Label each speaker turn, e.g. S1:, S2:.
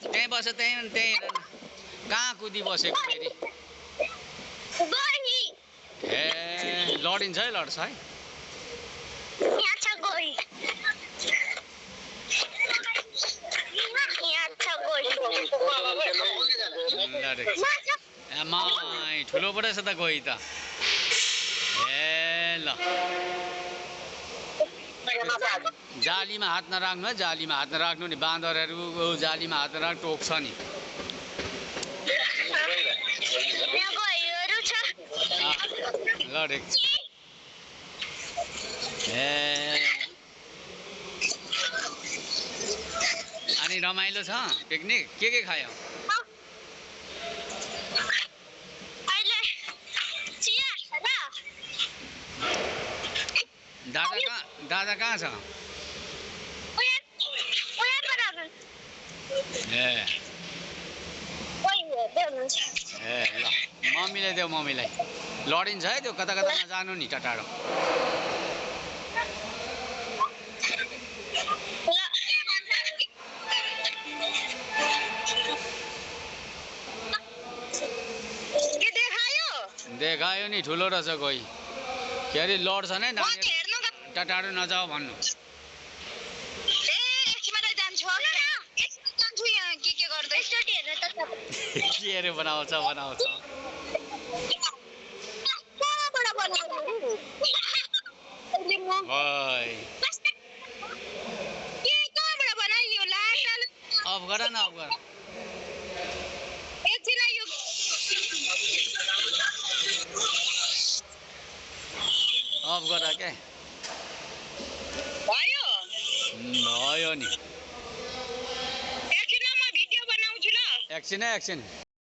S1: त्यहीँ बस त्यहीँ कहाँ कुदी बसेको फेरि ए लडिन्छ है लड्छ है ठुलो पो रहेछ त गई त ए ल जालीमा हात नराख्नु है जालीमा हात नराख्नु नि बाँदरहरू जालीमा हात नराख टोक्छ नि लडेको ए अनि रमाइलो छ पिकनिक के खायौ दादा कहाँ छ ए ल मम्मीलाई देऊ मम्मीलाई लडिन्छ है त्यो कता कता नजानु नि टाढो देखायो नि ठुलो रहेछ कोही के अरे लड्छ नै टाढो नजाऊ भन्नु के अरे बनाउँछ अफ गर न अफ गर अफ गर के भयो नि एकछिन एकछिन